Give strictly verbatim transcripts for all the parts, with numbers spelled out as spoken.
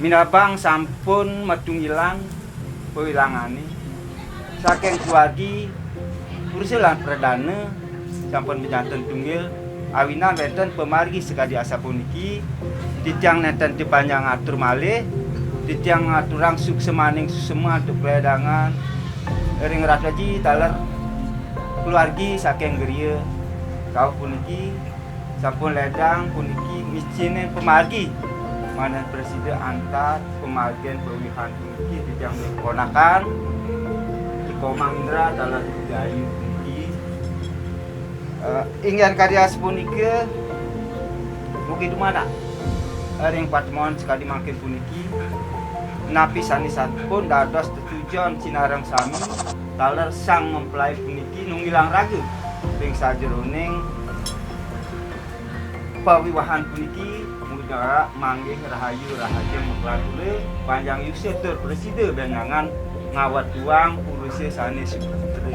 Minabang sampun matunggilan pawilangane saking keluargi Purusa lan Pradana sampun majanten tunggil, awinan wenten pamargi sakadi asapuniki, titiang nenten tipanjang atur malih, titiang ngaturang suksemaning suksema antuk peledangan ring Ratu Aji taler keluargi saking griya. Kaweh puniki sampun ledang puniki ngicinin pamargi, mangda prasida antar pamargin pawihan puniki titiang keponakan I Komang Indra taler Ida Ayu puniki. Eh, inggih kadi asapunika, mugi dumadak ring patemon sakadi mangkin puniki, napi sane sampun dados tetujon sinareng sami, taler sang mempelai puniki nunggilang raga ring sajeroning pawiwahan puniki, mugi manggih rahayu rahajeng maklantur, panjang yusa tur prasida benjangan ngawetuang purusa sane suputra.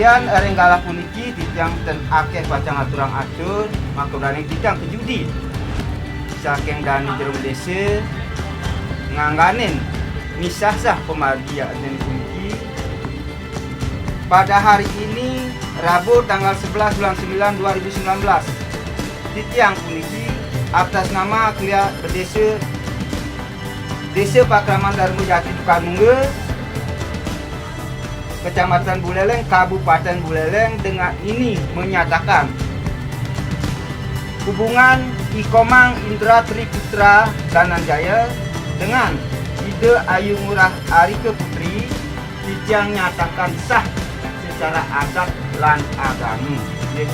Inggih ring galah puniki titiang ten akeh pacang aturang atur, maka udaning titiang kajudi saking dané jero désa ngangganin misah-sah pamargi yaktine puniki. Pada hari ini, Rabu tanggal sebelas bulan sembilan dua ribu sembilan belas, titiang puniki atas nama kelia bedésa Désa Pakraman Dharma Jati Tukad Mungga, Kecamatan Buleleng, Kabupaten Buleleng dengan ini menyatakan hubungan I Komang Indra Tri Putra Dananjaya dengan Ida Ayu Ngurah Arika Putri titiang nyatakan sah secara adat lan agama. Nggih.